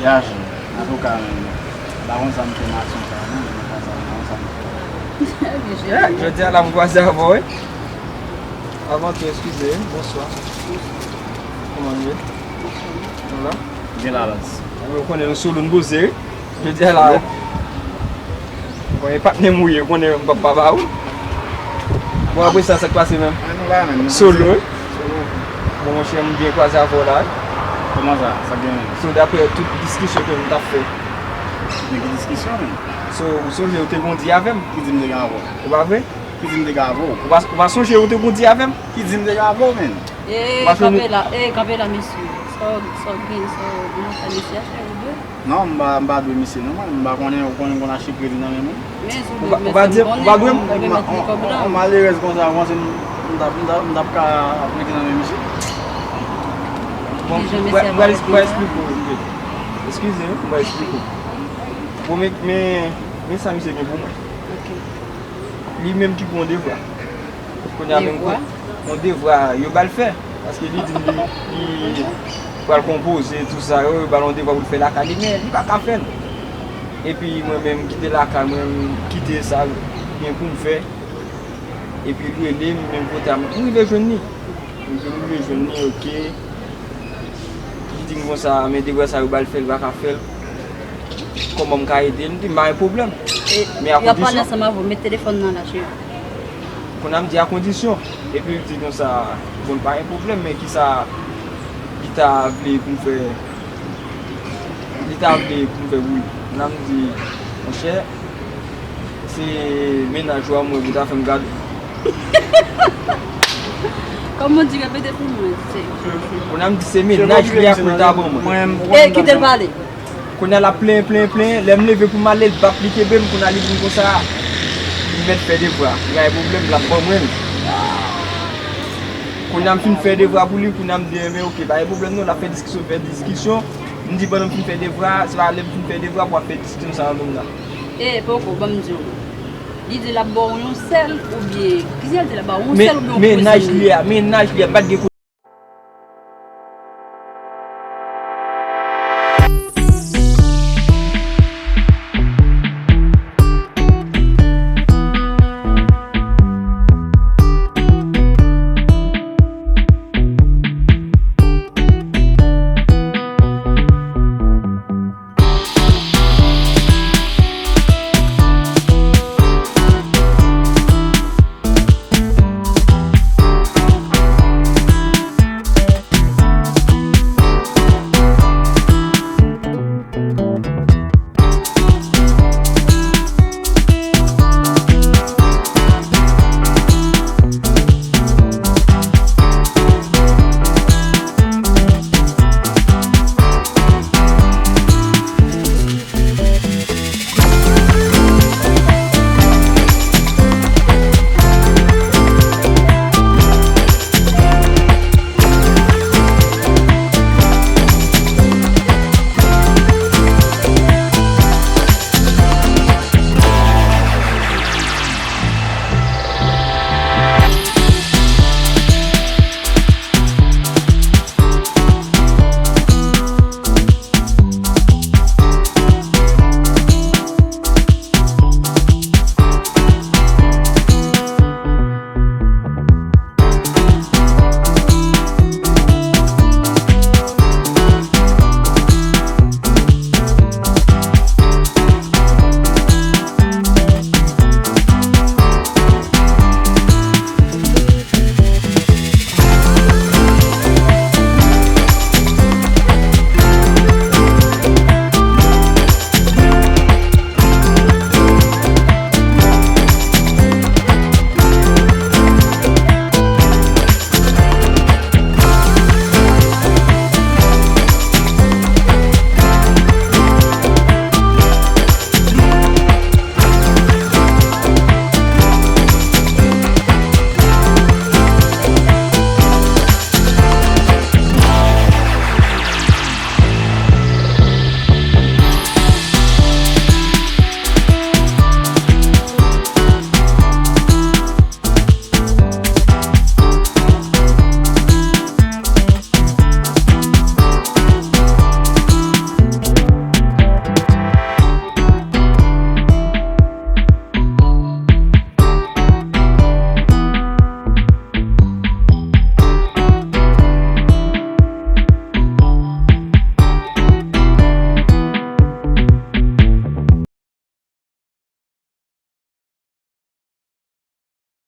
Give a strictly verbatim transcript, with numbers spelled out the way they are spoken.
Yaj, antouka, men, m pa konn sa m fè nan aksyon sa a, non, men pa sa, m pa konn sa m fè. Yeah, jodi a la m kwaze avè w, wi. Avan tou, eskize, wi. Bonswa. Kòman nou ye? Nou la? Gen lalans. Ou konnen nou sou loun poze, wi. Jodi a la, bon, e patnè m ou ye, ou konnen m p ap pa ba ou. Bon, apre sa, sa k pase menm? Solo, wi. Bon, monchè, m byen kwaze avè w la, wi. Kòman sa? Sa gen? So, daprè tout diskisyon ke nou t ap fè. Men ki diskisyon, menm? So, ou sonje ou te kondi avè m? Ki di m te gen avè w? E pa vre? Ki di m te gen avè w? Ou pa, ou pa sonje ou te kondi avè m? Ki di m te gen avè w, menm? E, kanpe la, e, kanpe la, mesye. Sa w, sa w gen, sa w, nan sa mesye a fè, ou dwe? Non, m pa, m pa dwe misye, non, mwen. M pa konnen, ou konnen m konn achte kredi nan men moun. Men, si w dwe, ou pa di, ou pa dwe, ou pa dwe. Malerèz konsa, w panse m, m t ap, m t ap, m t ap ka ap rete nan men misye? Bon, m pral, m pral esplike w, m pral esplike w. Eskize, wi, m pral esplike w. Bon, men, men, men sa misye gen pou mwen. Li menm ki pou yon devwa. Kounye a menm, yon devwa, yo ba l fè. Paske li di m li, li pral konpoze, tou sa yo, yo ba l yon devwa pou l fè lakay li, men li pa ka fè l. Epi mwen menm, m kite lakay mwen, m kite sa m gen pou m fè. Epi l rele m, menm kote a, m rive jwenn li. M rive jwenn li, oke. Li di m konsa, men devwa sa yo ba l fè, li pa ka fè l. Kòman m ka ede l? M di m pa gen pwoblèm. Men a kondisyon. Y ap pale ansanm avè w, met telefòn nan la, cheri. Kounye a m di a kondisyon. Epi li di konsa, bon, pa gen pwoblèm, men kisa li ta vle pou m fè, li ta vle pou m fè pou li? Kounye a m di, monchè, se mennaj ou a m wè pou ta fè m kado. Kòman w di, repete pou mwen, se. Kounye a m di se mennaj li a pou l ta ban mwen. E, kite l pale. Kounye a l ap plenyen, plenyen, plenyen. Lè m leve pou m ale, l p ap li kenbe m. Kounye a li di m konsa, li mèt fè devwa. Li pa gen pwoblèm, l ap ban mwen l. Kounye a m fin fè devwa pou li, kounye a m di, enben, oke, pa gen pwoblèm non, l ap fè diskisyon, fè diskisyon. M di pandan m fin fè devwa, se pa lè m fin fè devwa pou w ap fè diskisyon sa a menm la. E, poko, ban m di w. Li di l ap ba w yon sèl oubyen, ki jan l di l ap ba w yon sèl oubyen yon pwozisyon? Mennaj li a, mennaj li a, m pa t gen